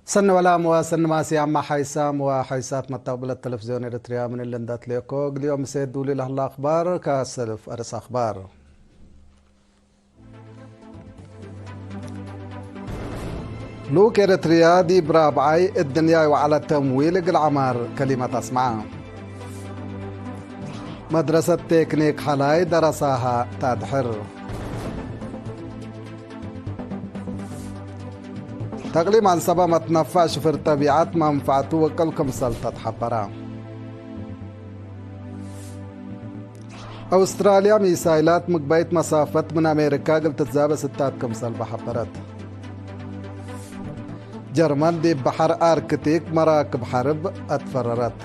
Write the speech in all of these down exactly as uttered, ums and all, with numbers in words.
ሰኒ ወላም ወሰኒ ማስያማ ሓይሳም ወሓይሳት መተቅብለት ተለፍዝዮን ኤረትርያ ምን እሊ እንደ አትሌኮ፣ እግል ዮም ምሴ ዱሊ ለህለ አክባር ከሰልፍ አርስ አክባር። ልኡክ ኤረትርያ ዲብ ራብዓይ እድንያይ ወዐለ ተምዊል እግል ዐማር ከሊመት አስመዐ። መድረሰት ቴክኒክ ሐላይ ደረሳሀ ታድሕር። ተቅሊም አንሰበ መትነፈዕ ሽፍር ጠቢዐት መንፈዕቱ ወቅል ክምሰል ተትሐበረ። አውስትራልያ ሚሳይላት ምግበይት መሳፈት ምን አሜሪካ እግል ትትዛበ ስታት ክምሰል በሐበረት። ጀርመን ዲብ በሐር አርክቲክ መራክብ ሐርብ አትፈረረት።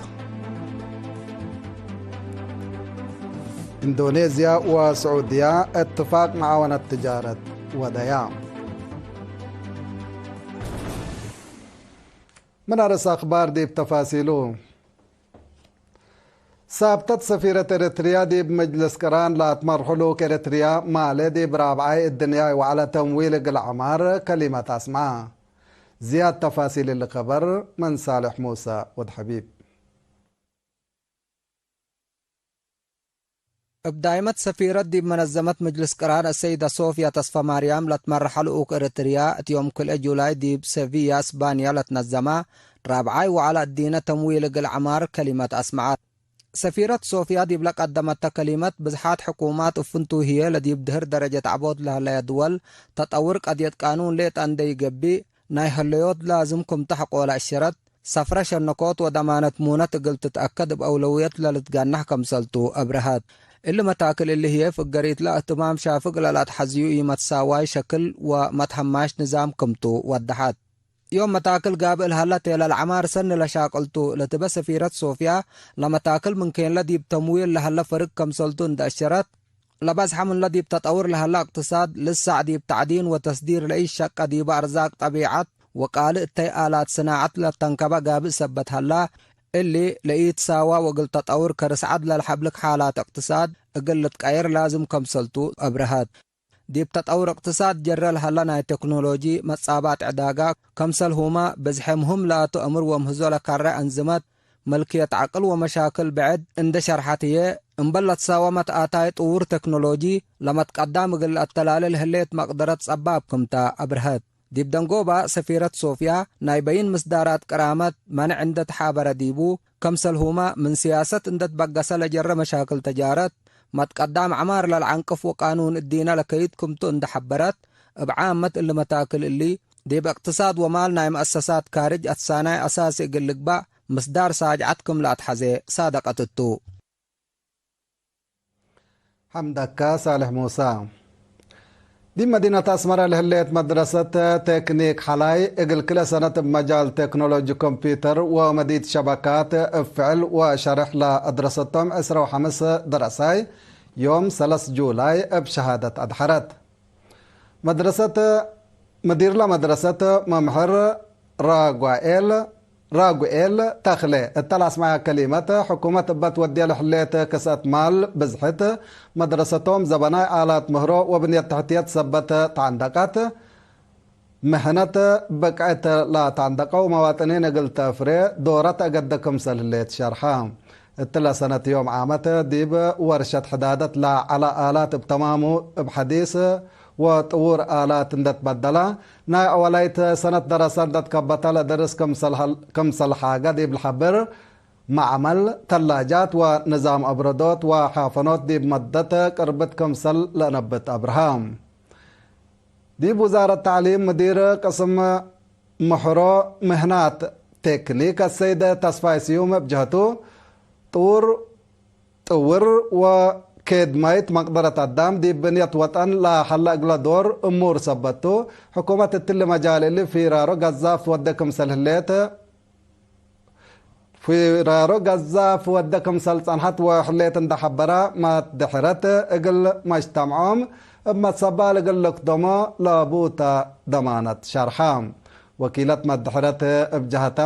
ኢንዶኔዝያ ወስዑድያ እትፋቅ መዓወነት ትጃረት ወደያ። ምን አርስ አክባር ዲብ ተፋሲሉ። ሳብተት ሰፊረት ኤረትርያ ዲብ መጅልስ ቅራን ለአትመርሑ ልኡክ ኤረትርያ ማሌ ዲብ ራብዓይ እድንያይ ወዐለ ተምዊል እግል ዐማር ከሊመት አስመዐ። ዝያድ ተፋሲል እሊ ከበር ምን ሳልሕ ሙሰ ወድ ሐቢብ። እብ ዳይመት ሰፊረት ዲብ መነዘመት መጅልስ ቅራን አሰይደ ሶፍያ ተስፈማርያም ለትመረሐ ልኡክ ኤረትርያ፣ እት ዮም ክልኤ ጁላይ ዲብ ሰቪያ እስባንያ ለትነዘመ ራብዓይ ወዐለ እዲነ ተምዊል እግል ዐማር ከሊመት አስመዐት። ሰፊረት ሶፍያ ዲብለ ቀደመተ ከሊመት፣ ብዝሓት ሕኩማት እፍንቱ ህዬ ለዲብ ድህር ደረጀት ዐቦት ለህለየ ድወል፣ ተጠውር ቀድየት ቃኑን ሌጠ እንዴ ኢገብእ፣ ናይ ህለዮት ላዝም ክም ተሐቆ ለአሸረት፣ ሰፍረ ሸነኮት ወደማነት ሙነት እግል ትትአከድ እብ አውለውየት ለልትገነሕ ከምሰልቱ አብረሀት። እሊ መታክል እሊ ህዬ ፍገሪትለ እህትማም ሻፍግ ለለአትሐዝዩ ኢመትሳዋይ ሸክል ወመትሀማሽ ንዛም ክምቱ ወደሐት። ዮም መታክል ጋብእ ለሀለ ቴለል ዐማር ሰኒ ለሻቅልቱ ለትበ ሰፊረት ሶፍያ፣ ለመታክል ምን ኬንለ ዲብ ተምዊል ለሀለ ፈርግ ከምሰልቱ እንደ አሸረት፣ ለበዝሐ ምንለ ዲብ ተጠውር ለሀለ እቅትሳድ፣ ልሳዕ ዲብ ተዕዲን ወተስዲር ለኢሸቀ ዲበ አርዛቅ ጠቢዐት ወቃልእ እተይ አላት ስናዐት ለተንከበ ጋብእ ሰበት ሀላ፣ እሊ ለኢትሳዋ ወእግል ተጠውር ከርስ ዐድ ለልሐብልክ ሓላት እቅትሳድ እግል ልትቀየር ላዝም ከምሰልቱ አብረሀት። ዲብ ተጠውር እቅትሳድ ጀረ ለሀለ ናይ ቴክኖሎጂ መጻባጥ ዕዳጋ፣ ከምሰልሁመ ብዝሐ ምህም ላቱ አምር ወምህዞ ለከረ አንዝመት፣ መልክየት ዐቅል ወመሻክል ብዕድ እንደ ሸርሐት ህዬ፣ እምበል ለትሳወመት አታይ ጥዉር ቴክኖሎጂ ለመትቀዳም እግል ለአተላሌ ለህሌት መቅደረት ጸባብ ክምተ አብርሀት። ዲብ ደንጎባ ሰፊረት ሶፍያ፣ ናይ በይን ምስዳራት ቅራመት መነዕ እንደ ተሓበረ ዲቡ፣ ከምሰልሁመ ምን ስያሰት እንደ ትበገሰ ለጀረ መሻክል ተጃረት፣ መትቀዳም ዐማር ለልዐንቅፍ ወቃኑን እዲነ ለከይድ ክምቱ እንደ ሐበረት፣ እብ ዓመት እሊ መታክል እሊ፣ ዲብ እቅትሳድ ወማል ናይ መአሰሳት ካርጅ አትሳናይ አሳሲ እግል ልግባእ ምስዳር ሳጅዐት ክም ለአትሐዜ ሳደቀት እቱ። ሐምደካ ሳልሕ ሙሳ። ዲብ መዲነት አስመረ ለህሌት መድረሰት ቴክኒክ ሐላይ፣ እግል ክልኤ ሰነት እብ መጃል ቴክኖሎጂ ኮምፒውተር ወመዲት ሸበካት እብ ፍዕል ወሸርሕ ለአድረሰቶም ዕስረ ወሐምስ ደረሳይ፣ ዮም ሰለስ ጁላይ እብ ሸሃደት አድሐረት። መድረሰት፣ ምዲርለ መድረሰት መምህር ራጉኤል፣ ራጉኤል ተክሌ እተ ለአስመዐ ከሊመት፣ ሕኩመት እበ ትወድየ ለህሌት ክስአት ማል ብዝሕት፣ መድረሰቶም ዘበናይ አላት ምህሮ ወብንየት ተሕትየት ሰበት ተዐንደቀት፣ ምህነት ብቅዕት ለተዐንደቀው መዋጥኒን እግል ተፍሬ ዶረት አገደ ክምሰል ህሌት ሸርሐ። እትለ ሰነት ዮም ዓመት ዲብ ወርሸት ሕዳደት ለዐለ አላት እብ ተማሙ እብ ሐዲስ ወጥዉር አላት እንደ ትበደለ፣ ናይ አወላይት ሰነት ደረሰ እንደ ትከበተ ለደርስ ክምሰል ሀል-፣ ክምሰል ሓገ ዲብ ለሐብር፣ መዕመል፣ ተላጃት ወንዛም አብረዶት ወሓፈኖት ዲብ መደት ቅርብት ክምሰል ለአነብት አብርሀ። ዲብ ውዛረት ተዕሊም ምዲር ቅስም ምሕሮ ምህናት ቴክኒክ አሰይድ ተስፋይ ስዩም እብ ጀህቱ፣ ጥውር፣ ጥውር ወኬድማይት መቅደረት አዳም ዲብ ብንየት ወጠን ለሀለ እግለ ዶር እሙር ሰበት ቱ፣ ሕኩመት እትሊ መጃል እሊ ፊራሮ ገዛፍ ትወዴ ክምሰል ህሌት፣ ፊራሮ ገዛፍ ወዴ ክምሰል ጸንሐት ወሕሌት እንደ ሐበረ፣ መድሕረት እግል መጅተምዖም እብ መትሰባል እግል ልክደሞ ለቡተ ደማነት ሸርሐ። ወኪለት መድሕረት እብ ጀህተ፣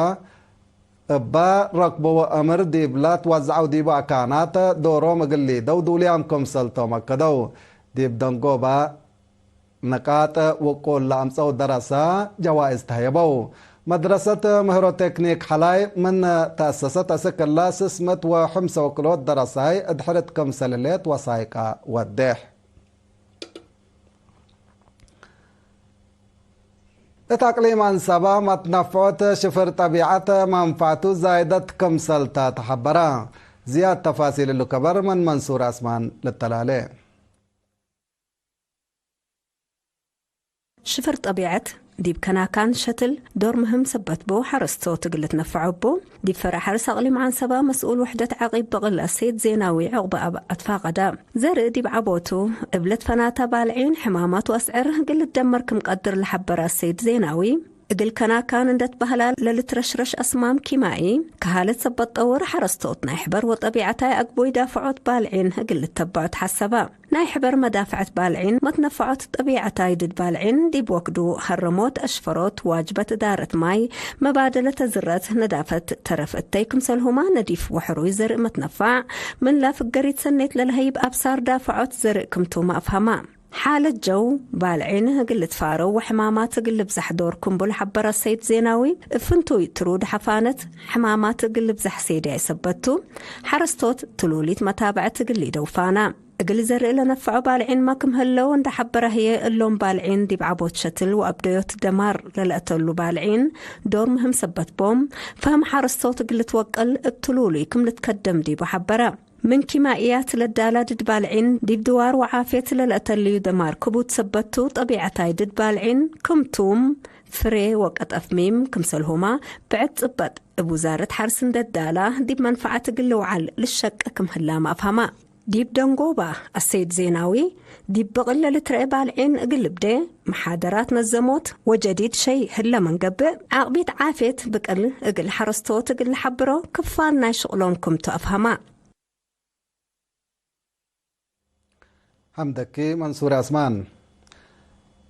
እበ ረክበዎ አምር ዲብለ ትወዘዐው ዲቡ አካናት ዶሮም እግል ሊደው ዱልያም ክምሰልቶም አከደው። ዲብ ደንጎበ ንቃጥ ውቁል ለአምጸው ደረሰ ጀዋእዝ ተህየበው። መድረሰት ምህሮ ቴክኒክ ሐላይ ምን ተአሰሰት አስክ እላ ስስ ምእት ወሐምሰ ወክልኦት ደረሳይ እድሕርት ክምሰል ህሌት ወሳይቃ ወዴሕ። እት አቅሊም አንሰባ መትነፍዖት ሽፍር ጠቢዐት መንፈዕቱ ዛይደት ክምሰል ተ ተሐበረ። ዝያድ ተፋሲል እሉ ከበር ምን መንሱር አስማን ልተላሌ። ሽፍር ጠቢዐት ዲብ ከናካን ሸትል ዶር ምህም ሰበት ቡ፣ ሐረስቶት እግል ልትነፈዖ እቡ። ዲብ ፈረ ሐርስ አቅሊም ዐንሰበ መስኡል ውሕደት ዐቂብ በቅል አሰይድ ዜናዊ ዑቅበአብ አትፋቀደ። ዘርእ ዲብ ዐቦቱ እብ ለትፈናተ ባልዒን ሕማማት ወአስዕር እግል ልትደመር ክም ቀድር ለሐበረ አሰይድ ዜናዊ፣ እግል ከናካን እንደ ትበህላ ለልትረሽረሽ አስማም ኪማኢ ከሃለት ሰበት ጠውር ሐረስቶት ናይ ሕበር ወጠቢዐታይ አግቡይ ዳፍዖት ባልዒን እግል ልተብዖ ተሐሰበ። ናይ ሕበር መዳፍዐት ባልዒን መትነፈዖት ጠቢዐታይ ድድ ባልዒን ዲብ ወክዱ ሀረሞት፣ አሽፈሮት፣ ዋጅበት እዳረት ማይ፣ መባደለ ተዝረት፣ ነዳፈት ተረፍ እተይ ክምሰልሁማ ነዲፍ ወሕሩይ ዘርእ መትነፋዕ ምን ለፍገሪት ሰኔት ለለሀይብ አብሳር ዳፍዖት ዘርእ ክምቱመ አፍሀማ። ሓለት ጀው ባልዒን እግል ልትፋረው ወሕማማት እግል ልብዛሕ ዶር ክምቡ ለሐበረ ሰይድ ዜናዊ፣ እብ ፍንቱይ ትሩድ ሐፋነት ሕማማት እግል ልብዛሕ ሴድያይ ሰበት ቱ፣ ሐረስቶት ትሉሊት መታብዐት እግል ሊደውፋና። እግል ዘርእ ለነፍዖ ባልዒንመ ክም ህለው እንደ ሐበረ ህዬ፣ እሎም ባልዒን ዲብ ዐቦት ሸትል ወአብደዮት ደማር ለለአተሉ ባልዒን ዶር ምህም ሰበት ቦም፣ ፈህም ሐረስቶት እግል ልትወቀል እብ ትሉሉይ ክም ልትከደም ዲቡ ሐበረ። ምን ኪማእያት ለዳላ ድድ ባልዒን ዲብ ድዋር ወዓፍየት ለለአተልዩ ደማር ክቡድ ሰበት ቱ፣ ጠቢዐታይ ድድ ባልዒን ክም ቱም፣ ፍሬ ወቀጠፍ ሚም ክምሰልሁማ ብዕድ ጽበጥ እብ ውዛረት ሐርስ እንደ ዳላ ዲብ መንፈዓት እግል ልውዓል ልሸቄ ክም ህላመ አፍሀማ። ዲብ ደንጎባ አሰይድ ዜናዊ፣ ዲብ ብቅል ለልትረኤ ባልዒን እግል ልብዴ፣ መሓደራት ነዘሞት ወጀዲድ ሸይ ህለ ምን ገብእ፣ ዓቅቢት ዓፍየት ብቅል እግል ሐረስቶት እግል ለሐብሮ ክፋል ናይ ሽቅሎም ክምቱ አፍሀማ። ሐምደኪ መንሱር አስማን።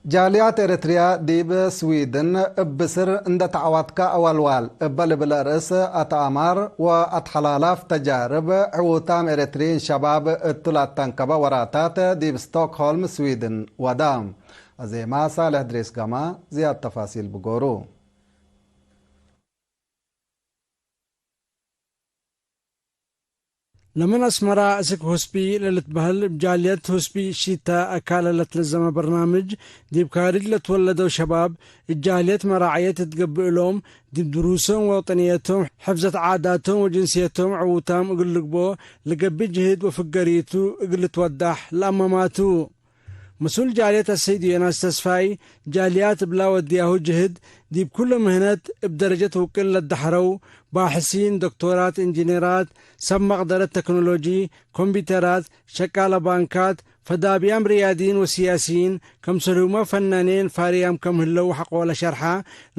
ጃልያት ኤረትርያ ዲብ ስዊድን እብ ስር እንደ ተዐዋትከ አወልዋል እበ ልብል አርእስ አትአማር ወአትሐላላፍ ተጃርብ ዕዉታም ኤረትርዪን ሸባብ እቱ ለአተንከበ ወራታት ዲብ ስቶክሆልም ስዊድን ወዳ። አዜማ ሳልሕ እድሪስ ገማ ዝያድ ተፋሲል ብጎሩ። ለምን አስመራ እስክ ሁስቢ ለልትበህል እብ ጃልየት ሁስቢ እሺተ አካለ ለትነዘመ በርናምጅ፣ ዲብ ካርጅ ለትወለደው ሸባብ እት ጃልየት መራዕየት እት ገብእ እሎም፣ ዲብ ድሩሶም ወወጠንየቶም፣ ሕፍዘት ዓዳቶም ወጅንስየቶም ዕዉታም እግል ልግቦ ለገብእ ጅህድ ወፍገሪቱ እግል ልትወዳሕ ለአመማቱ። መስኡል ጃልየት አሰይድ ዮናስ ተስፋይ፣ ጃልያት እብላ ወድያሁ ጅህድ፣ ዲብ ኩሉ ምህነት እብ ደረጀት ውቅል ለዳሕረው፣ ባሕሲን፣ ዶክቶራት፣ እንጅኔራት፣ ሰብ መቅደረት ተክኖሎጂ፣ ኮምፒተራት፣ ሸቃለ ባንካት፣ ፈዳብያም ርያድይን ወስያስይን፣ ከምሰልሁመ ፈናኔን ፋርያም ከም ህለው ሐቆለ ሸርሐ፣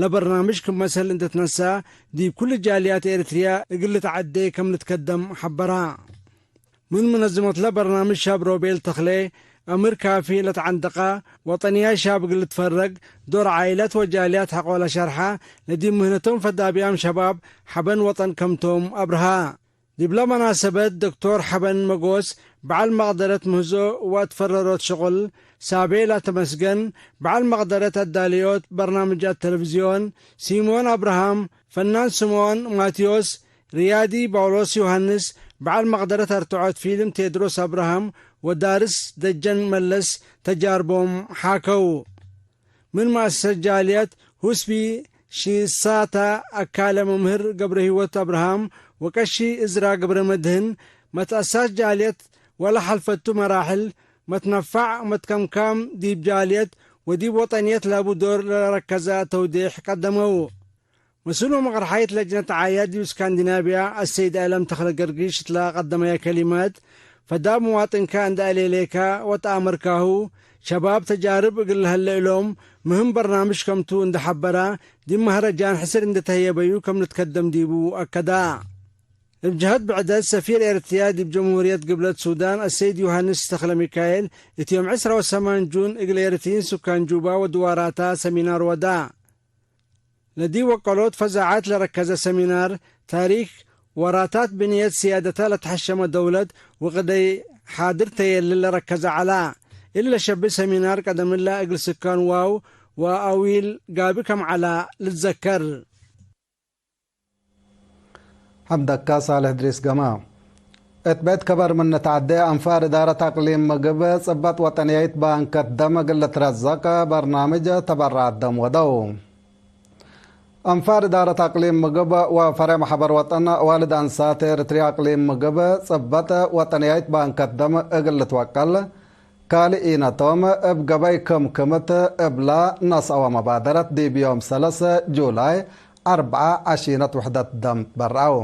ለበርናምጅ ክም መሰል እንዴ ትነሰአ፣ ዲብ ኩሉ ጃልያት ኤረትርያ እግል ልትዐዴ ከም ልትከደም ሐበራ። ምን መነዝመትለ በርናምጅ ሻብ ሮቤል ተክሌ፣ አምር ካፊ ለተዐንደቀ ወጠንያይ ሻብ እግል ልትፈረግ፣ ዶር ዓኢለት ወጃልያት ሐቆለ ሸርሐ፣ ለዲብ ምህነቶም ፈዳብያም ሸባብ ሐበን ወጠን ከምቶም አብርሃ። ዲብለ መናሰበት ዶክቶር ሐበን መጎስ፣ በዐል መቅደረት ምህዞ ወአትፈረሮት ሽቁል፣ ሳቤላ ተመስገን፣ በዐል መቅደረት አዳልዮት በርናምጃት ተለቪዝዮን፣ ሲሞን አብርሃም፣ ፈናን ስምኦን ማቴዎስ፣ ርያዲ ጳውሎስ ዮሐንስ፣ በዐል መቅደረት አርትዖት ፊልም ቴድሮስ አብርሃም ወዳርስ ደጀን መለስ ተጃርቦም ሓከው። ምን መአሰሰት ጃልየት ሁስቢ ሺሳታ አካለ መምህር ገብረሂወት አብርሃም ወቀሺ እዝራ ገብረመድህን፣ መትአሳስ ጃልየት ወለሐልፈቱ መራሕል መትነፋዕ መትከምካም ዲብ ጃልየት ወዲብ ወጠንየት ለቡ ዶር ለረከዘ ተውዴሕ ቀደመው። መስኡል ወመቅርሓይት ለጅነት ዓያድ ዲብ እስካንዲናብያ አሰይድ አለም ተክለ ገርጊሽ እትለ ቀደመየ ከሊመት፣ ፈዳብ መዋጥንከ እንደ አሌሌከ ወተአመርካሁ፣ ሸባብ ተጃርብ እግል ለሀለ እሎም ምህም በርናምጅ ከምቱ እንደ ሐበራ፣ ዲብ መህረጃን ሕስር እንደ ተህየበዩ ከም ልትከደም ዲቡ አከዳ። እብ ጀሀት ብዕደት፣ ሰፊር ኤረትርያ ዲብ ጀምሁርየት ግብለት ሱዳን አሰይድ ዮሐንስ ተክለሚካኤል፣ እት ዮም ዕስራ ወሰማን ጁን እግል ኤረትርዪን ሱካን ጁባ ወድዋራታ ሰሚናር ወዳ። ለዲብ ወቀሎት ፈዛዐት ለረከዘ ሰሚናር፣ ታሪክ ወራታት ብንየት ስያደተ ለትሐሸመ ደውለት ወቅደይ ሓድር ተየልል ለረከዘ ዐላ። እሊ ለሸብህ ሰሚናር ቀደምለ እግል ስካን ዋው ወአዊል ጋቢ ከም ዐላ ልትዘከር። ሐምደካ ሳልሕ እድሪስ ገማ። እት ቤት ከበር ምን ንትዐዴ፣ አንፋር እዳረት አቅሊም ምግብ ጽበጥ ወጠንያይት ባንከት ደም እግል ልትረዘቅ በርናምጅ ተበረዓት ደም ወደው። አንፋር እዳረት አቅሊም ምግብ ወፈሬዕ መሕበር ወጠን ዋልድ አንሳት ኤርትርያ አቅሊም ምግብ ጽበጥ ወጠንያይት ባንከት ደም እግል ልትወቀል፣ ካልኢነቶም እብ ገበይ ክምክምት እብላ ነስአወ መባደረት ዲብ ዮም ሰለስ ጁላይ አርብዓ ዐሺነት ውሕደት ደም ትበርዐው።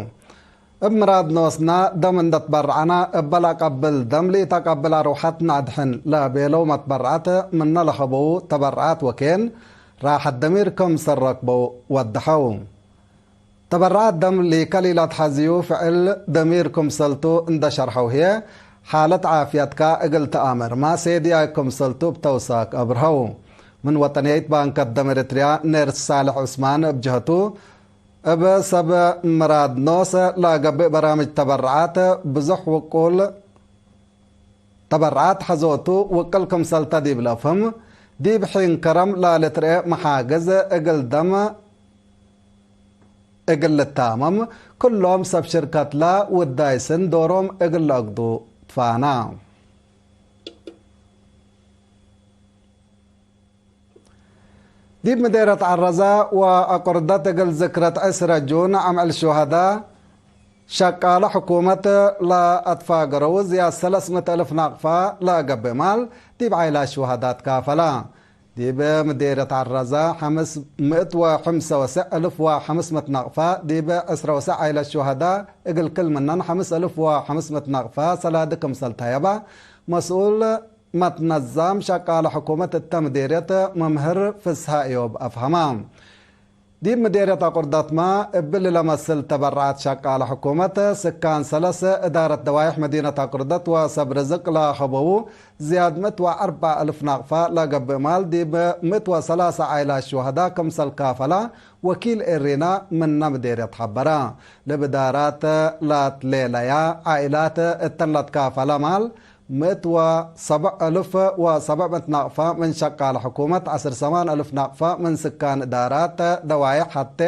እብ ምራድ ኖስና ደም እንደ ትበርዐና፣ እበ ለአቀብል ደም ለኢተቀብል አርወሐት ነአድሕን ለቤለው መትበርዐት ምነ ለሀበው ተበርዓት ወኬን ራሐት ደሚር ክምሰል ረክበው ወደሐው። ተበረዓት ደም ሊከል ኢለትሐዝዩ ፍዕል ደሚር ክምሰልቱ እንደ ሸርሐው ህዬ፣ ሓለት ዓፍየትካ እግል ተአምር ማሴድያይ ክምሰልቱ እብ ተውሳክ አብርሀው። ምን ወጠንየይት ባንከት ደም ኤረትርያ ኔርስ ሳልሕ ዑስማን እብ ጀህቱ፣ እብ ሰብ ምራድ ኖስ ለገብእ በራምጅ ተበረዓት ብዙሕ ውቁል ተበረዓት ሐዞቱ ውቅል ክምሰልተ ዲብ ለአፍህም፣ ዲብ ሒን ከረም ለልትርኤ መሓግዝ እግል ደም እግል ልታመም፣ ክሎም ሰብ ሽርከትለ ውዳይ ስን ዶሮም እግል ለአግዱ ትፋና። ዲብ ምዴረት ዐረዛ ወአቁርደት እግል ዝክረት ዕስረ ጁን አምዕል ሹሀዳ፣ ሸቃለ ሕኩመት ለአትፋገረው ዝያድ ሰለስ ምእት እልፍ ናቅፋ ለገብእ ማል ዲብ ዓይላት ሹሀዳ ትካፈላ። ዲብ ምዴረት ዐረዛ፣ ሐምስ ምእት ወሐምሰ ወሰዕ እልፍ ወሐምስ ምእት ናቅፋ፣ ዲብ ዕስረ ወሰዕ ዓይላት ሹሀዳ፣ እግል ክል ምነን ሐምስ እልፍ ወሐምስ ምእት ናቅፋ ሰላዲ ክምሰል ተሀየባ፣ መስኡል መትነዛም ሸቃለ ሕኩመት እተ ምዴርየት መምህር ፍስሃ እዮብ አፍሀማ። ዲብ ምዴርየት አቁርደትመ እብሊ ለመስል ተበረዓት ሸቃለ ሕኩመት፣ ስካን ሰለስ፣ እዳረት ደዋይሕ መዲነት አቁርደት ወሰብ ርዝቅ ለሀበዉ ዝያድ ምእት ወአርበዕ እልፍ ናቅፋ ለገብእ ማል ዲብ ምእት ወሰላሳ ዓይላት ሹሀዳ ክምሰል ካፈላ ወኪል ኤሪና ምነ ምዴርየት ሐበረ። ለብዳራት ላትሌለያ ዓኢላት እተን ለትካፈለ ማል ምእት ወሰብዕ እልፍ ወሰብዕ ምእት ናቅፋ ምን ሸቃለ ሕኩመት፣ ዐስር ሰማን እልፍ ናቅፋ ምን ስካን እዳራት ደዋይሕ ሐቴ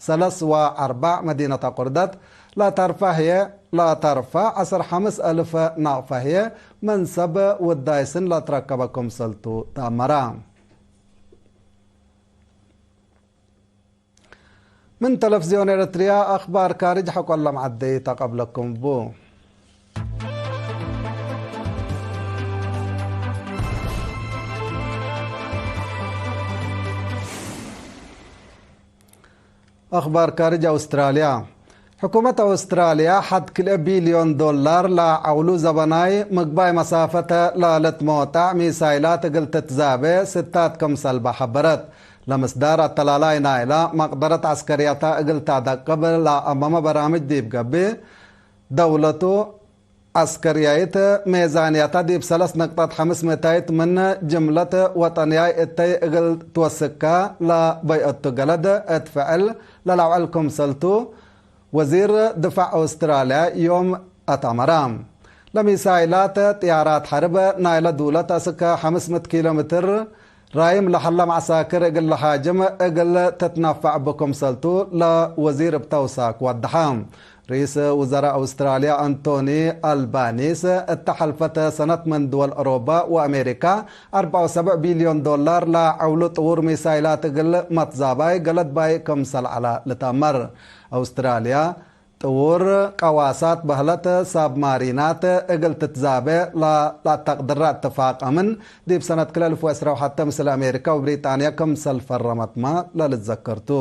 ሰለስ ወአርበዕ መዲነት አቁርደት ለተርፈ ህዬ፣ ለተርፈ ዐስር ሐምስ እልፍ ናቅፋ ህዬ ምን ሰብ ውዳይ ስን ለትረከበ ክምሰልቱ ተአመረ። ምን ተለፍዝዮን ኤረትርያ አኽባር ካርጅ ሐቆ ለመዐደይ ተቀብለኩም ቡ። አኽባር ካርጅ አውስትራልያ። ሕኩመት አውስትራልያ ሐድ ክልኤ ቢልዮን ዶላር ለአዐውሉ ዘበናይ ምግባይ መሳፈተ ለልትሞጣዕ ሚሳይላት እግል ትትዛቤ ስታት ክምሰልበ ሐበረት። ለምስዳር አተላላይ ናይላ መቅደረት ዐስከርየተ እግል ተአደቅብ ለአመመ በራምጅ ዲብ ገብእ፣ ደውለቱ ዐስከርያይት ሜዛንያታ ዲብ ሰለስ ነቅጠት ሐምስ ምእታይት ምን ጅምለት ወጠንያይ እተይ እግል ትወስካ ለበይአቱ ገለድ እት ፍዕል ለለአውዕል ክምሰልቱ ወዚር ድፋዕ አውስትራልያ ዮም አትአመረ። ለሚሳይላት ጥያራት ሐርብ ናይለ ዱለት አስክ ሐምስ ምእት ኪሎ ሜትር ራይም ለሀለ መዐሳክር እግል ለሃጅም እግል ትትነፈዕ እቡ ክምሰልቱ ለወዚር እብ ተውሳክ ወደሐ። ርኢስ ውዘራእ አውስትራልያ አንቶኒ አልባኒስ፣ እተ ሐልፈተ ሰነት ምን ድወል አውሮባ ወአሜሪካ አርበዕ ወሰብዕ ቢልዮን ዶላር ለዐውሉ ጥዉር ሚሳይላት እግል መትዛባይ ገለድ ባይ ክምሰል ዐላ ልትአመር። አውስትራልያ ጥዉር ቀዋሳት በህለት ሳብማሪናት እግል ትትዛቤ ለአተቅድረ እትፋቅ አምን ዲብ ሰነት ክልኤ እልፍ ወዕስራ ወሐተ ምስል አሜሪካ ወብሪጣንያ ክምሰል ፈረመትመ ለልትዘከር ቱ።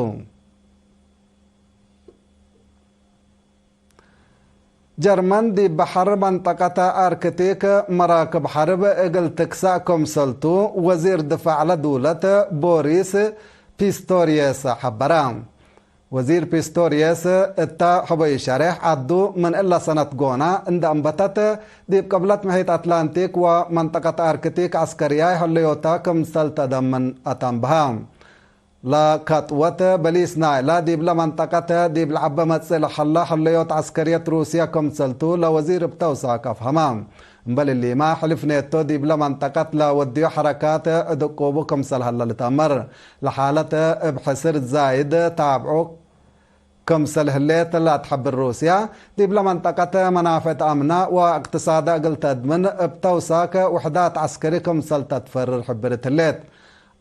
ጀርመን ዲብ በሐር መንጠቀት አርክቲክ መራክብ ሐርብ እግል ትክሰእ ክምሰልቱ ወዚር ድፋዕ ለዱለት ቦሪስ ፒስቶሪየስ ሐበረ። ወዚር ፒስቶሪየስ እተ ሐበዩ ሸሬሕ ዐዱ ምን እለ ሰነት ጎና እንደ አንበተት ዲብ ቅብለት ምሒጥ አትላንቲክ ወመንጠቀት አርክቲክ ዐስከርያይ ሀለዮታ ክምሰል ተደምን አተንብሀ። ለከጥወት በሊስ ናይላ ዲብለ መንጠቀት ዲብ ለዐበ መጽእ ለሀላ ሀለዮት ዐስከርየት ሩስየ ክምሰልቱ ለወዚር እብ ተውሳክ አፍሀመ። እምበል እሊመ፣ ሕልፍ ኔቶ ዲብለ መንጠቀት ለወድዮ ሐረካት ዕድቁቡ ክምሰል ሀለ ልትአመር። ለሓለት እብ ሕስር ዛይድ ታብዑ ክምሰል ህሌት ለትሐብር ሩስያ፣ ዲብለ መንጠቀት መናፍዕት አምና ወእቅትሳዳ እግል ተድምን እብ ተውሳክ ውሕዳት ዐስከሪ ክምሰል ተትፈርር ሕብርት ህሌት።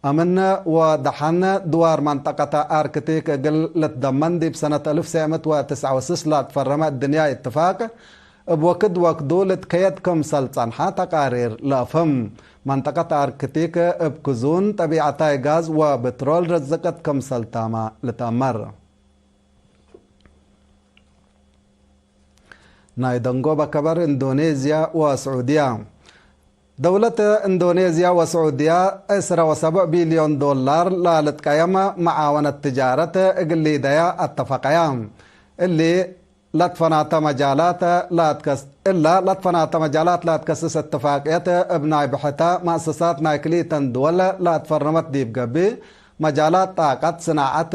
አምን ወደሐን ድዋር መንጠቀት አርክቲክ እግል ልትደመን ዲብ ሰነት አልፍ ወትስዐ ሚእት ወትስዐ ወስስ ለትፈረመ እድንያይ እትፋቅ፣ እብ ወክድ ወክዱ ልትከየድ ክምሰል ጸንሐ ተቃሪር ለአፍህም። መንጠቀት አርክቲክ እብ ክዙን ጠቢዐታይ ጋዝ ወብትሮል ርዝቅት ክምሰል ታመ ልትአመር። ናይ ደንጎበ ከበር እንዶኔዝያ ወስዑድያ። ደውለት እንዶኔዝያ ወስዑድያ ዕስራ ወሰብዕ ቢልዮን ዶላር ለልትቀየም መዓወነት ትጃረት እግል ሊደያ አተፈቀያ። እሊ ለትፈናተ መጃላት ላትከስ-፣ እላ ለትፈናተ መጃላት ላትከስስ እትፋቅየት እብ ናይ ብሕተ መአሰሳት ናይ ክልኢተን ድወል ላትፈረመት ዲብ ገብእ መጃላት ጣቀት፣ ስናዐት፣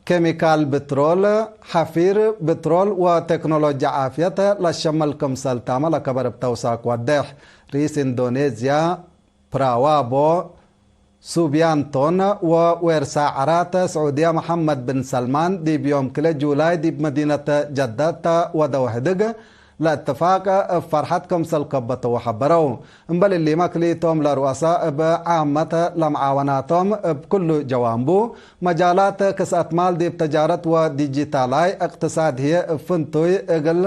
ኬሚካል ብትሮል፣ ሐፊር ብትሮል ወቴክኖሎጂ ዓፍየት ለሸመል ክምሰል ታመ ለከበር እብ ተውሳክ ወዴሕ። ርኢስ እንዶኔዝያ ፕራዋቦ ሱብያንቶን ወዌርሳ ዐራት ስዑድያ መሐመድ ብን ሰልማን ዲብ ዮም ክለ ጁላይ ዲብ መዲነት ጀደት ወደው ህድግ ለእትፋቅ እብ ፈርሐት ክምሰል ከበተው ሐበረው። እምበል እሊመ ክልኢቶም ለሩአሳ እብ ዓመት ለመዓወናቶም እብ ክሉ ጀዋንቡ መጃላት ክስአት ማል ዲብ ተጃረት ወዲጂታላይ እቅትሳድ ህዬ እብ ፍንቱይ እግል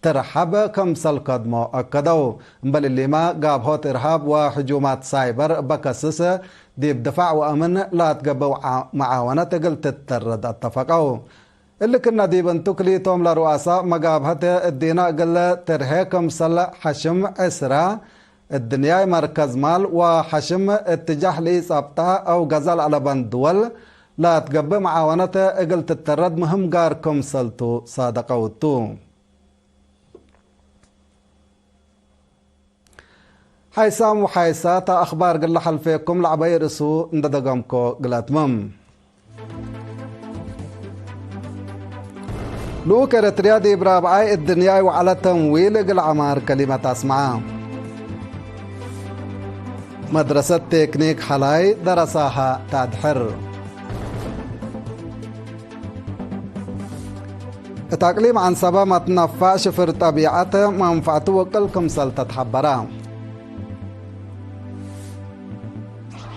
ትርሐብ ክምሰል ከድሞ አከደው። እምበል እሊመ ጋብሆት እርሃብ ወህጁማት ሳይበር እበ ከስስ ዲብ ድፋዕ ወአምን ለአትገብእ ዓ-፣ መዓወነት እግል ትተረድ አተፈቀው። እሊ ክነ ዲብ እንቱ ክልኢቶም ለሩአሳ መጋብሀት እዲነ እግል ትርሄ ክምሰል ሐሽም ዕስራ እድንያይ መርከዝ ማል ወሐሽም እትጃህ ለኢጸብጠ አው ገዘል አለበን ድወል ለአትገብእ መዓወነት እግል ትተረድ ምህም ጋር ክምሰልቱ ሳደቀው ቱ። ሓይሳም ወሓይሳት አኽባር እግል ለሐልፌኩም ለዐበይ ርእሱ እንደ ደገምኮ እግል አትምም። ልኡክ ኤረትርያ ዲብ ራብዓይ እድንያይ ወዐለ ተምዊል እግል ዐማር ከሊመት አስመዐ። መድረሰት ቴክኒክ ሐላይ ደረሳሀ ተአድሕር። እት አቅሊም ዐንሰበ መትነፋዕ ሽፍር ጠቢዐት መንፈዕቱ ውቅል ክምሰል ተትሐበረ።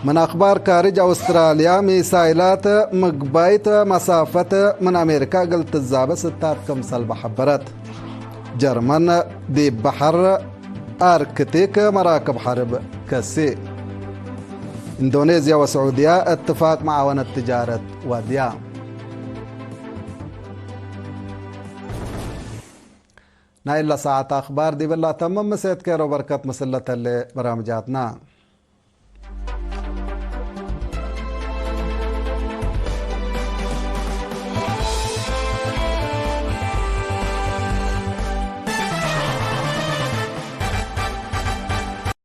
ምን አክባር ካርጅ አውስትራልያ፣ ሚሳይላት ምግባይት መሳፈት ምን አሜሪካ እግል ትዛበ ስታት ክምሰልበ ሐበረት። ጀርመን ዲብ በሐር አርክቲክ መራክብ ሐርብ ከሲ። ኢንዶኔዝያ ወስዑድያ እትፋቅ መዓወነት ትጃረት ዋድያ። ናይ እለ ሰዓት አክባር ዲብላ ተምም። ምሴት ኬሮ በርከት ምስል ለተሌ በራምጃትና።